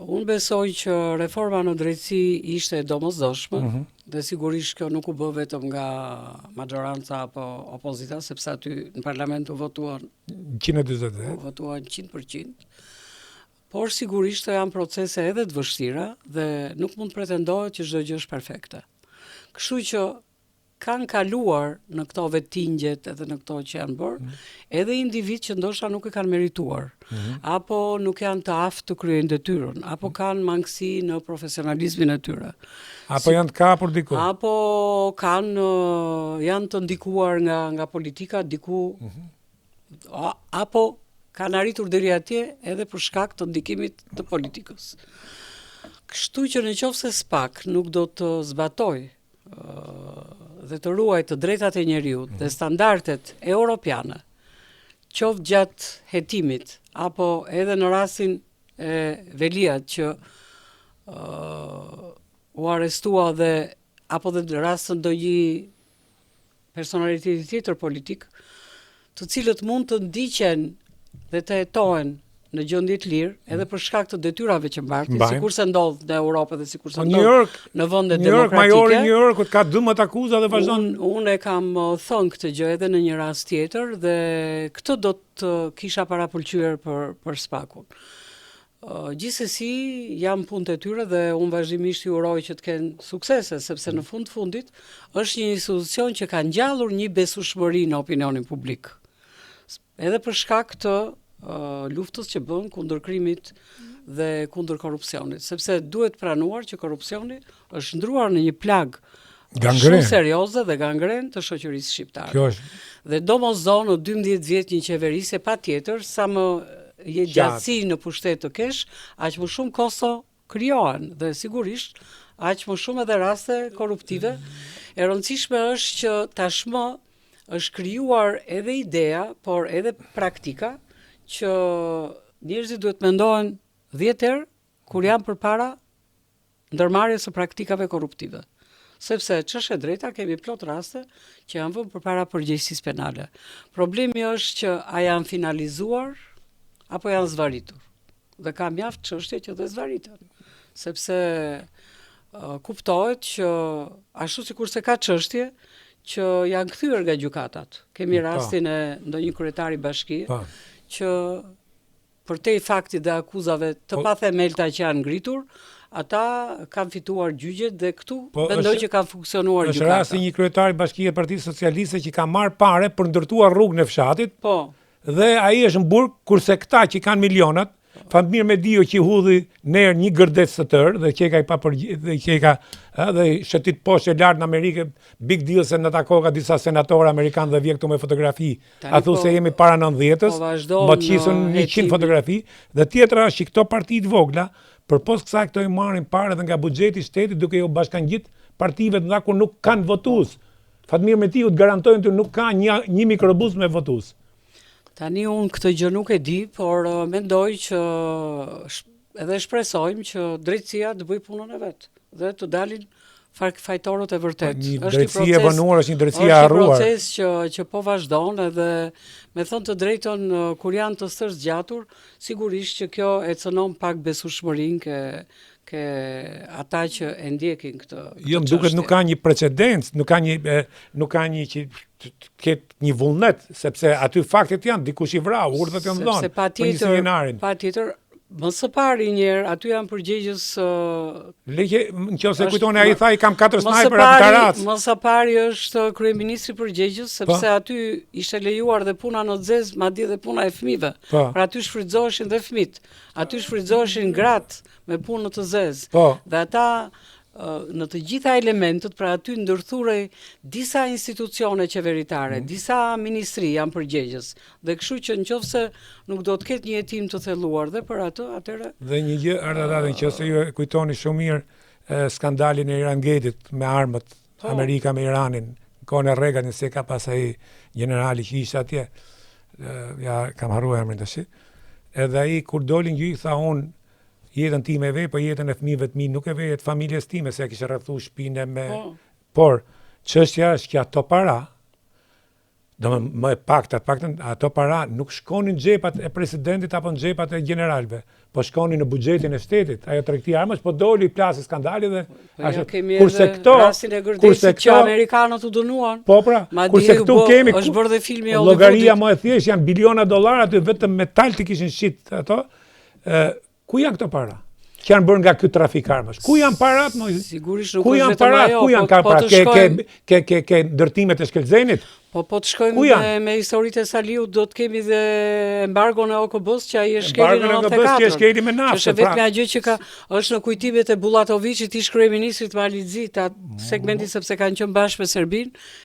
Unë besoj që reforma në drejtësi ishte e domosdoshme mm -hmm. dhe sigurisht kjo nuk u bë vetëm nga maxhoranca apo opozita, sepse aty në parlament u votuan 140. U votuan 100%. Por sigurisht këto janë procese edhe të vështira dhe nuk mund të pretendohet që çdo gjë është perfekte. Kështu që kanë kaluar në këto vetingjet edhe në këto që janë bërë, mm. edhe individë që ndoshta nuk e kanë merituar, mm -hmm. apo nuk janë të aftë të kryejnë detyrën, apo mm. kanë mangësi në profesionalizmin e tyre. Apo si, janë të kapur diku. Apo kanë janë të ndikuar nga nga politika diku mm -hmm. apo kanë arritur deri atje edhe për shkak të ndikimit të politikës. Kështu që në qoftë se SPAK nuk do të zbatojë dhe të ruajë të drejtat e njeriut dhe mhm. standardet europiane, qoftë gjatë hetimit apo edhe në rastin e Veliajt që uh, u arrestua dhe apo dhe në rastin ndonjë personaliteti tjetër politik, të cilët mund të ndiqen dhe të hetohen në gjendje të lirë, edhe për shkak të detyrave që mbartin, sikurse ndodh në Europë dhe sikurse po, ndodh York, në vendet demokratike. New York, majori i New Yorkut ka 12 akuza dhe vazhdon. Unë un e kam uh, thënë këtë gjë edhe në një rast tjetër dhe këtë do të kisha parapëlqyer për për SPAK-un. Gjithsesi janë punët e tyre dhe unë vazhdimisht i uroj që të kenë suksese, sepse në fund të fundit është një institucion që ka ngjallur një besueshmëri në opinionin publik. Edhe për shkak të uh, luftës që bën kundër krimit dhe kundër korrupsionit, sepse duhet pranuar që korrupsioni është shndërruar në një plagë Gangren. shumë serioze dhe gangren të shoqërisë shqiptare. Kjo është. Dhe domosdo në 12 vjet një qeverisje patjetër sa më jetëgjatësi në pushtet të kesh, aq më shumë kosto krijohen dhe sigurisht aq më shumë edhe raste korruptive. E rëndësishme është që tashmë është krijuar edhe ideja, por edhe praktika që njerëzit duhet mendohen 10 herë kur janë përpara ndërmarrjes së praktikave korruptive. Sepse ç'është e drejta kemi plot raste që janë vënë përpara përgjegjësisë penale. Problemi është që a janë finalizuar apo janë zvarritur. Dhe ka mjaft çështje që dhe zvarriten. Sepse uh, kuptohet që ashtu sikurse ka çështje që janë kthyer nga gjykatat. Kemi po. rastin e ndonjë kryetari bashkie po. që Përtej faktit dhe akuzave të po, pathemelta që janë ngritur, ata kanë fituar gjyqet dhe këtu po, mendoj që kanë funksionuar gjykatat. Është rasti një kryetari bashkie Partisë Socialiste që ka marrë pare për ndërtuar rrugën e fshatit. Po. Dhe ai është në burg kurse këta që kanë milionat, Fatmir Mediu që hudhi në erë një gërdec të tërë dhe qeka i papërgj dhe qeka ë dhe shëtit poshtë e lart në Amerikë, big deal se na takoka disa senatorë amerikanë dhe vjen këtu me fotografi A thu po, se jemi para 90-ës, po më të qisën 100 fotografi, dhe tjetra është që këto parti të vogla, përpos kësaj këto i marrin pare edhe nga buxheti i shtetit duke iu bashkangjit partive të mëdha kur nuk kanë votues. Fatmir Mediu të garantojnë ty nuk ka një, një mikrobus me votues. Tani unë këtë gjë nuk e di, por mendoj që edhe shpresojmë që drejtësia të bëjë punën e vet dhe të dalin fajtorët e vërtetë. Po, një drejtësi e vonuar, është një drejtësi e harruar. Është një proces që që po vazhdon edhe me thënë të drejtën kur janë të stërzgjatur, sigurisht që kjo e cënon pak besueshmërinë ke ke ata që e ndjekin këtë. këtë jo, më duket nuk ka një precedencë, nuk ka një e, nuk ka një që të ketë një vullnet, sepse aty faktet janë, dikush i vrau, urdhrat janë dhënë. Sepse patjetër, patjetër Më së pari një herë, aty janë përgjegjës Leqe, në qoftë se kujtoni ai tha i kam katër snajper atë tarracë. Më së pari është kryeministri përgjegjës, po. sepse aty ishte lejuar dhe puna në të zezë, madje dhe puna e fëmijëve. Po. Pra aty shfrytëzoheshin dhe fëmijët. Aty shfrytëzoheshin gratë me punë në të zezë. Po. Dhe ata në të gjitha elementët, pra aty ndërthurej disa institucione qeveritare, mm. disa ministri janë përgjegjës. Dhe kështu që në qoftë se nuk do të ketë një hetim të thelluar dhe për atë, atëherë... Dhe një gjë, Arta Dade, në qoftë se ju e kujtoni shumë mirë skandalin e Irangate-it me armët, po. Amerika me Iranin, në kohën e Reaganit, se ka pas ai generali që ishte atje, ja kam harruar emrin tash. Edhe ai kur doli në gjyq tha unë jetën time e vej, po jetën e fëmijëve të mi nuk e vej të familjes time, se e kishte rrethu shpinë me... Po. Por, çështja është që ato para, Do më, më e pakta, të paktën ato para nuk shkonin në xhepat e presidentit apo në xhepat e gjeneralëve, po shkonin në buxhetin e shtetit. Ajo tregti armësh, po doli plasi skandali dhe Po ja, kemi kurse edhe këto, rastin e kurse Gërdecit që amerikanët u dënuan. Po pra, Madje kurse u këtu bë- kemi është bërë dhe filmi i Llogaria Hollywoodit. më e thjeshtë janë biliona dollar aty vetëm metal të kishin shit ato. Ë, ku janë këto para? Që janë bërë nga ky trafik armësh? Ku janë parat më? Sigurisht nuk Ku është janë vetëm parat? ajo, Ku janë po, ka po para? të Ke ke shkojmë, ke ke ke ndërtimet e Shkëlzenit? po po të Ku shkojmë janë? me historitë e Saliut, do të kemi dhe embargon e OKB-s që ai e shkeli në Embargon e OKB-s që e 94. shkeli me naftën, Që është vetëm pra. gjë që ka është në kujtimet e Bullatoviqit, ish kryeministrit të Malit Zi, ta segmenti sepse kanë qenë bashkë me Serbinë.